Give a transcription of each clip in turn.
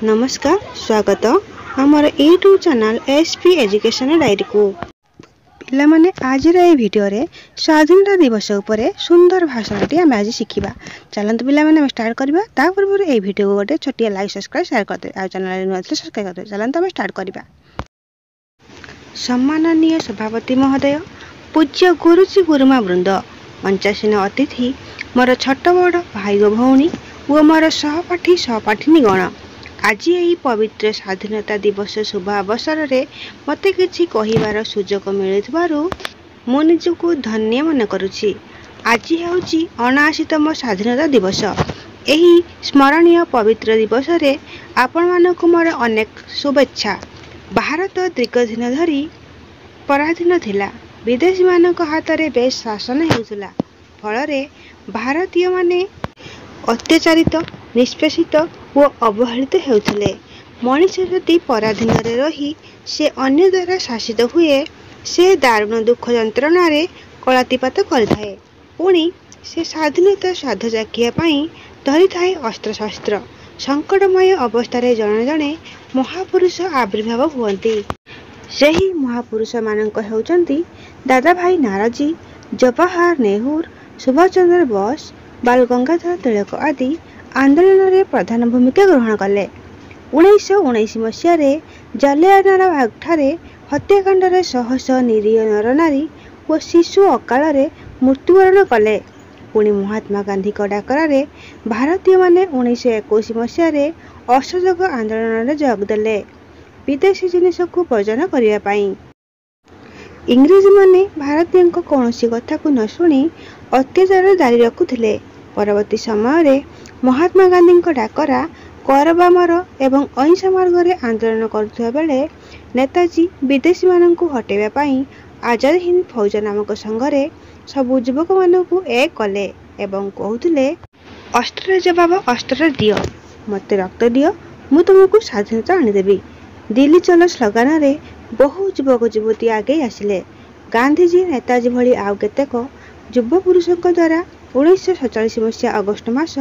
ନମସ୍କାର, ସ୍ୱାଗତ ଆମର YouTube channel S P education ଡାଏରୀକୁ। ପିଲାମାନେ, ଆଜିର ଏହି ଭିଡ଼ିଓରେ ସ୍ୱାଧୀନତା ଦିବସ ଉପରେ ସୁନ୍ଦର ଭାଷଣଟି ଆମେ ଆଜି ଶିଖିବା। ଚାଲନ୍ତୁ ପିଲାମାନେ, ଆମେ ଷ୍ଟାର୍ଟ କରିବା। ତା ପୂର୍ବରୁ ଏହି ଭିଡ଼ିଓକୁ ଗୋଟେ ଛୋଟିଆ ଲାଇକ୍, ସବସ୍କ୍ରାଇବ୍, ସେୟାର କରିଦେବେ ଆଉ ଚ୍ୟାନେଲରେ ନୂଆ ଥିଲେ ସବସ୍କ୍ରାଇବ୍ କରିଦେବେ। ଚାଲନ୍ତୁ ଆମେ ଷ୍ଟାର୍ଟ କରିବା। ସମ୍ମାନନୀୟ ସଭାପତି ମହୋଦୟ, ପୂଜ୍ୟ ଗୁରୁଜୀ ଗୁରୁମା ବୃନ୍ଦ, ମଞ୍ଚାସୀନ ଅତିଥି, ମୋର ଛୋଟ ବଡ଼ ଭାଇ ଓ ଭଉଣୀ ଓ ମୋର ସହପାଠୀ ସହପାଠିନୀ ଗଣ, ଆଜି ଏହି ପବିତ୍ର ସ୍ୱାଧୀନତା ଦିବସ ଶୁଭ ଅବସରରେ ମୋତେ କିଛି କହିବାର ସୁଯୋଗ ମିଳୁଥିବାରୁ ମୁଁ ନିଜକୁ ଧନ୍ୟ ମନେ କରୁଛି। ଆଜି ହେଉଛି 79ତମ ସ୍ୱାଧୀନତା ଦିବସ। ଏହି ସ୍ମରଣୀୟ ପବିତ୍ର ଦିବସରେ ଆପଣମାନଙ୍କୁ ମୋର ଅନେକ ଶୁଭେଚ୍ଛା। ଭାରତ ଦୀର୍ଘଦିନ ଧରି ପରାଧୀନ ଥିଲା। ବିଦେଶୀମାନଙ୍କ ହାତରେ ବେଶ ଶାସନ ହେଉଥିଲା। ଫଳରେ ଭାରତୀୟମାନେ ଅତ୍ୟାଚାରିତ, ନିଷ୍ପେଷିତ ଓ ଅବହେଳିତ ହେଉଥିଲେ। ମଣିଷ ଯଦି ପରାଧୀନରେ ରହି ସେ ଅନ୍ୟ ଦ୍ୱାରା ଶାସିତ ହୁଏ, ସେ ଦାରୁଣ ଦୁଃଖ ଯନ୍ତ୍ରଣାରେ କାଳାତିପାତ କରିଥାଏ। ପୁଣି ସେ ସ୍ୱାଧୀନତା ସ୍ୱାଦ ଚାଖିବା ପାଇଁ ଧରିଥାଏ ଅସ୍ତ୍ରଶସ୍ତ୍ର। ସଙ୍କଟମୟ ଅବସ୍ଥାରେ ଜଣେ ଜଣେ ମହାପୁରୁଷ ଆବିର୍ଭାବ ହୁଅନ୍ତି। ସେହି ମହାପୁରୁଷମାନଙ୍କ ହେଉଛନ୍ତି ଦାଦାଭାଇ ନାରୋଜୀ, ଜବାହର ନେହେରୁ, ସୁଭାଷ ଚନ୍ଦ୍ର ବୋଷ, ବାଲ ଗଙ୍ଗାଧର ତିଳକ ଆଦି ଆନ୍ଦୋଳନରେ ପ୍ରଧାନ ଭୂମିକା ଗ୍ରହଣ କଲେ। 1919 ମସିହାରେ ଜାଲିଆନାୱାଲାବାଗଠାରେ ହତ୍ୟାକାଣ୍ଡରେ ଶହ ଶହ ନିରୀହ ନରନାରୀ ଓ ଶିଶୁ ଅକାଳରେ ମୃତ୍ୟୁବରଣ କଲେ। ପୁଣି ମହାତ୍ମା ଗାନ୍ଧୀଙ୍କ ଡାକରାରେ ଭାରତୀୟମାନେ 1921 ମସିହାରେ ଅସହଯୋଗ ଆନ୍ଦୋଳନରେ ଯୋଗ ଦେଲେ, ବିଦେଶୀ ଜିନିଷକୁ ବର୍ଜନ କରିବା ପାଇଁ। ଇଂରେଜମାନେ ଭାରତୀୟଙ୍କ କୌଣସି କଥାକୁ ନ ଶୁଣି ଅତ୍ୟାଚାର ଜାରି ରଖୁଥିଲେ। ପରବର୍ତ୍ତୀ ସମୟରେ ମହାତ୍ମା ଗାନ୍ଧୀଙ୍କ ଡାକରା କର ବା ମର ଏବଂ ଅହିଂସା ମାର୍ଗରେ ଆନ୍ଦୋଳନ କରୁଥିବା ବେଳେ ନେତାଜୀ ବିଦେଶୀମାନଙ୍କୁ ହଟାଇବା ପାଇଁ ଆଜାଦ ହିନ୍ଦ ଫୌଜ ନାମକ ସଂଘରେ ସବୁ ଯୁବକମାନଙ୍କୁ ଏକ କଲେ ଏବଂ କହୁଥିଲେ, "ଅସ୍ତ୍ରର ଜବାବ ଅସ୍ତ୍ରରେ ଦିଅ, ମୋତେ ରକ୍ତ ଦିଅ, ମୁଁ ତୁମକୁ ସ୍ୱାଧୀନତା ଆଣିଦେବି।" ଦିଲ୍ଲୀ ଚଲୋ ସ୍ଲୋଗାନରେ ବହୁ ଯୁବକ ଯୁବତୀ ଆଗେଇ ଆସିଲେ। ଗାନ୍ଧିଜୀ, ନେତାଜୀ ଭଳି ଆଉ କେତେକ ଯୁବ ପୁରୁଷଙ୍କ ଦ୍ୱାରା 1947 ମସିହା ଅଗଷ୍ଟ ମାସ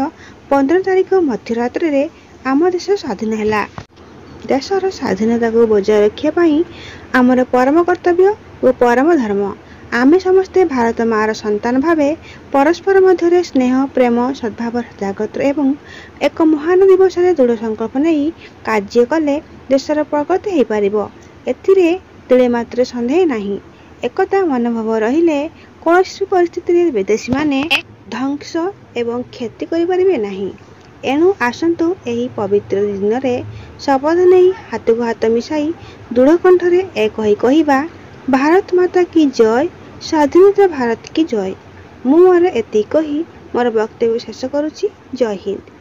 15 ତାରିଖ ମଧ୍ୟରାତ୍ରରେ ଆମ ଦେଶ ସ୍ୱାଧୀନ ହେଲା। ଦେଶର ସ୍ୱାଧୀନତାକୁ ବଜାୟ ରଖିବା ପାଇଁ ଆମର ପରମ କର୍ତ୍ତବ୍ୟ ଓ ପରମ ଧର୍ମ। ଆମେ ସମସ୍ତେ ଭାରତ ମାଆର ସନ୍ତାନ ଭାବେ ପରସ୍ପର ମଧ୍ୟରେ ସ୍ନେହ, ପ୍ରେମ, ସଦ୍ଭାବ ଜାଗ୍ରତ ଏବଂ ଏକ ମହାନ ଦିବସରେ ଦୃଢ଼ ସଂକଳ୍ପ ନେଇ କାର୍ଯ୍ୟ କଲେ ଦେଶର ପ୍ରଗତି ହୋଇପାରିବ, ଏଥିରେ ତିଳେମାତ୍ର ସନ୍ଦେହ ନାହିଁ। ଏକତା ମନୋଭାବ ରହିଲେ କୌଣସି ପରିସ୍ଥିତିରେ ବିଦେଶୀମାନେ ଧ୍ୱଂସ ଏବଂ କ୍ଷତି କରିପାରିବେ ନାହିଁ। ଏଣୁ ଆସନ୍ତୁ, ଏହି ପବିତ୍ର ଦିନରେ ଶପଥ ନେଇ ହାତକୁ ହାତ ମିଶାଇ ଦୃଢ଼ କଣ୍ଠରେ ଏକ ହୋଇ କହିବା, ଭାରତ ମାତା କି ଜୟ, ସ୍ୱାଧୀନତା ଭାରତ କି ଜୟ। ମୁଁ ମୋର ଏତିକି କହି ମୋର ବକ୍ତବ୍ୟ ଶେଷ କରୁଛି। ଜୟ ହିନ୍ଦ।